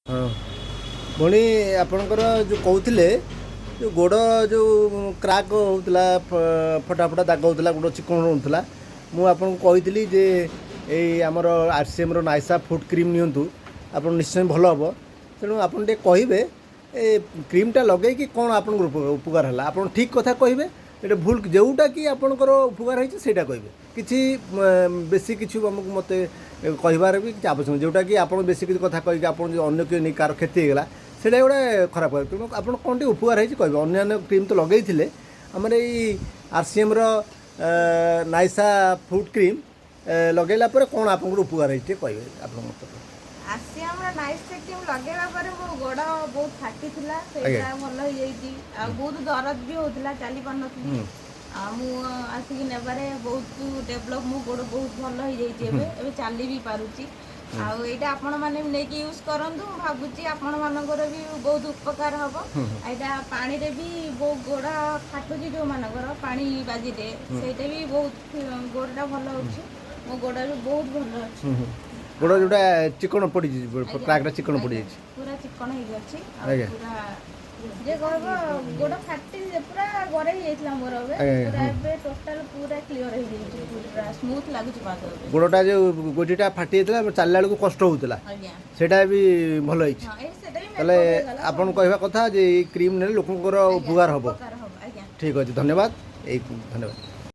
ହଁ ଭଉଣୀ, ଆପଣଙ୍କର ଯେଉଁ କହୁଥିଲେ, ଯେଉଁ ଗୋଡ଼ ଯେଉଁ କ୍ରାକ୍ ହେଉଥିଲା, ଫଟା ଫଟା ଦାଗ ହେଉଥିଲା, ଗୋଡ଼ ଚିକଣ ରହୁଥିଲା, ମୁଁ ଆପଣଙ୍କୁ କହିଥିଲି ଯେ ଏଇ ଆମର ଆର୍ସିଏମ୍ର ନାଇସା ଫୁଟ୍ କ୍ରିମ୍ ନିଅନ୍ତୁ, ଆପଣ ନିଶ୍ଚୟ ଭଲ ହେବ। ତେଣୁ ଆପଣ ଟିକେ କହିବେ, ଏ କ୍ରିମ୍ଟା ଲଗେଇକି କ'ଣ ଆପଣଙ୍କର ଉପକାର ହେଲା? ଆପଣ ଠିକ୍ କଥା କହିବେ ଏଇଟା, ଭୁଲ ଯେଉଁଟାକି ଆପଣଙ୍କର ଉପକାର ହେଇଛି ସେଇଟା କହିବେ। କିଛି ବେଶୀ କିଛି ଆମକୁ ମୋତେ କହିବାର ବି କିଛି ଆବଶ୍ୟକ ନାହିଁ। ଯେଉଁଟାକି ଆପଣ ବେଶୀ କିଛି କଥା କହିକି ଆପଣ ଯଦି ଅନ୍ୟ କିଏ ନେଇ କାହାର କ୍ଷତି ହେଇଗଲା, ସେଇଟା ଗୋଟେ ଖରାପ କଥା। ତେଣୁ ଆପଣ କ'ଣ ଟିକେ ଉପକାର ହେଇଛି କହିବେ। ଅନ୍ୟାନ୍ୟ କ୍ରିମ୍ ତ ଲଗେଇଥିଲେ, ଆମର ଏଇ ଆର୍ସିଏମ୍ର ନାଇସା ଫୁଟ୍ କ୍ରିମ୍ ଲଗେଇଲା ପରେ କ'ଣ ଆପଣଙ୍କର ଉପକାର ହେଇଛି, ଟିକେ କହିବେ ଆପଣଙ୍କ ମତ। ଆର୍ସିଏମର ନାଇସ୍ କ୍ରିମ୍ ଲଗେଇବା ପରେ ମୋ ଗୋଡ଼ ବହୁତ ଫାଟିଥିଲା, ସେଇଟା ଭଲ ହେଇଯାଇଛି। ଆଉ ବହୁତ ଦରଜ ବି ହଉଥିଲା, ଚାଲି ପାରୁନଥିଲି। ଆଉ ମୁଁ ଆସିକି ନେବାରେ ବହୁତ ଡେଭଲପ୍, ମୋ ଗୋଡ଼ ବହୁତ ଭଲ ହେଇଯାଇଛି ଏବେ। ଏବେ ଚାଲି ବି ପାରୁଛି। ଆଉ ଏଇଟା ଆପଣମାନେ ବି ନେଇକି ୟୁଜ୍ କରନ୍ତୁ। ମୁଁ ଭାବୁଛି ଆପଣମାନଙ୍କର ବି ବହୁତ ଉପକାର ହବ। ଏଇଟା ପାଣିରେ ବି ବହୁତ ଗୋଡ଼ ଫାଟୁଛି ଯେଉଁମାନଙ୍କର ପାଣି ବାଜିଲେ, ସେଇଟା ବି ବହୁତ ଗୋଡ଼ଟା ଭଲ ହେଉଛି। ମୋ ଗୋଡ଼ ବି ବହୁତ ଭଲ ଅଛି। ଗୋଡ଼ ଯେଉଁଟା ଚିକଣ ପଡ଼ିଛି, କ୍ରାକ୍ଟା ଚିକଣ ପଡ଼ିଯାଇଛି। ପୁରା ଚିକଣ ହେଇକି ଅଛି ଆଉ ପୁରା ଯେ କହିବ ଗୋଡ଼ ଫାଟି ପୁରା ଗରେଇ ହେଇଯାଇଥିଲା ମୋର, ଏବେ ପୁରା ଏବେ ଟୋଟାଲ ପୁରା କ୍ଲିୟର ହେଇଯାଇଛି, ପୁରା ସ୍ମୁଥ ଲାଗୁଛି ପାଦ ଏବେ। ଗୋଡ଼ଟା ଯେଉଁ ଗୋଡ଼ିଟା ଫାଟି ଯାଇଥିଲା, ଚାଲିଲା ବେଳକୁ କଷ୍ଟ ହେଉଥିଲା, ସେଇଟା ବି ଭଲ ହେଇଛି। ହଁ, ଏଇ ସେଟା ବି ତାହେଲେ makeup ହେଇଗଲା। ଆପଣ କହିବା କଥା ଯେ ଏଇ କ୍ରିମ୍ ନେଲେ ଲୋକଙ୍କର ଉପକାର ହେବ? ଉପକାର ହବ ଆଜ୍ଞା। ଠିକ୍ ଅଛି, ଧନ୍ୟବାଦ। ଏଇ ଧନ୍ୟବାଦ।